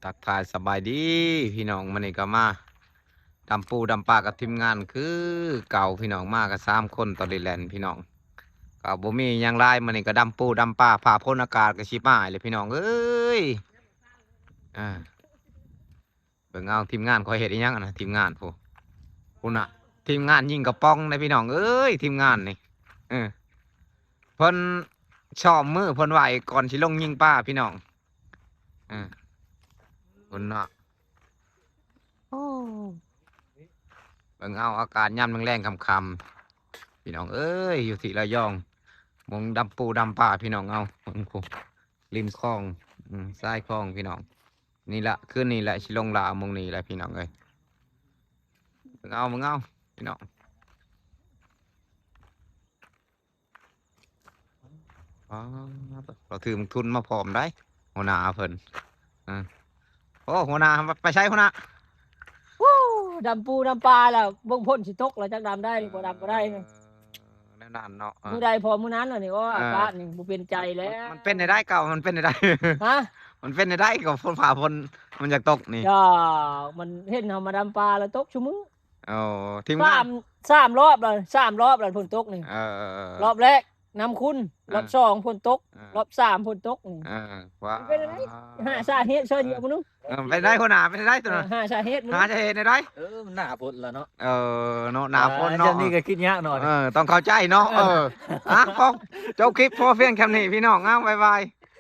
ທັກທາຍສະບາຍດີພີ່ນ້ອງ, ມື້ນີ້ກໍມາດຳປູດຳປາກັບທີມງານຄືເກົ່າພີ່ນ້ອງ, ມາກັນສາມຄົນຕອນນີ້ແຫຼະພີ່ນ້ອງ. ກໍບໍ່ມີຫຍັງຫຼາຍ, ມື້ນີ້ກໍດຳປູດຳປາ, ຟ້າຝົນອາກາດກໍຊິມາແລ້ວພີ່ນ້ອງເອີຍ. ອ່າ ເບິ່ງເອົາ ທີມງານຂ້ອຍເຮັດອີ່ຫຍັງຫັ້ນນະ ທີມງານ ໂອ້ ພຸ້ນນະ ທີມງານຍິງກະປ໋ອງເດ້ພີ່ນ້ອງເອີຍ ທີມງານນີ້. ເອີ ເພິ່ນຊ້ອມມື້ເພິ່ນໄວ້ກ່ອນຊິລົງຍິງປາພີ່ນ້ອງ. ເອີ ພຸ້ນເນາະ. ໂອ້ ເບິ່ງເອົາ ອາກາດຍາມແລງໆຄ່ຳໆ ພີ່ນ້ອງເອີຍ ຢູ່ທີ່ລະຍອງ ໝ່ອງດຳປູດຳປາພີ່ນ້ອງເອົາ ເບິ່ງພຸ້ນ ລິມຄອງ ອືມ ຊາຍຄອງພີ່ນ້ອງ. ນີ້ລະ ຄືນນີ້ແຫຼະ ຊິລົງລາວໝ່ອງນີ້ແຫຼະພີ່ນ້ອງເອີຍ. ເບິ່ງເອົາ ເບິ່ງເອົາ ພີ່ນ້ອງ. ອໍ ລາວຖືໝາກທຸ່ນມາພ້ອມໄດ໋ ຫົວໜ້າເພິ່ນ. ເອີ ໂອ້ ຫົວໜ້າ ໄປໃສຫົວໜ້າ? ໂອ້ ດຳປູດຳປາແລ້ວ ເບິ່ງຝົນຊິຕົກແລ້ວ ຈັກດຳໄດ້ຫຼືບໍ່ດຳບໍ່ໄດ້. ເອີ ແນວນັ້ນເນາະ. ເອີ ມື້ໃດພໍມື້ນັ້ນລະນີ້. ໂອ້ ອາກາດນີ້ບໍ່ເປັນໃຈແລ້ວ. ມັນເປັນແນວໃດເກົ່າ ມັນເປັນແນວໃດ? ຮະ? ມັນເປັນແນວໃດກໍຝົນ ຟ້າຝົນມັນຢາກຕົກນີ້? ຢ່າ ມັນເຫັນເຮົາມາດຳປາແລ້ວຕົກຊຸມື້. ໂອ້ ທີມງານ ສາມ ສາມລອບແລ້ວ ສາມລອບແລ້ວຝົນຕົກນີ້. ເອີ ເອີ ເອີ ລອບແລກນ້ຳຂຸ່ນ ເອີ ລອບສອງຝົນຕົກ ເອີ ລອບສາມຝົນຕົກນີ້. ເອີ ວ່າ ມັນເປັນຈັ່ງໃດ? ຫາສາເຫດຊ່ອຍເຫຼືອມາດູ. ເອີ ເປັນໃດຫົວໜ້າ ເປັນໃດຕົວນັ້ນ? ເອີ ຫາສາເຫດມາດູ ຫາສາເຫດແນວໃດ? ເອີ ມັນໜ້າຝົນລະເນາະ. ເອີ ເນາະ ໜ້າຝົນເນາະ. ອ່າ ຈຳນີ້ກໍຄິດຍາກໜ້ອຍ. ເອີ ຕ້ອງເຂົ້າໃຈເນາະ. ເອີ ເອີ ອ່ະ ພໍ ຈົບຄລິບພໍພຽງແຄ່ນີ້ພີ່ນ້ອງ. ເອົາ ບາຍບາຍ.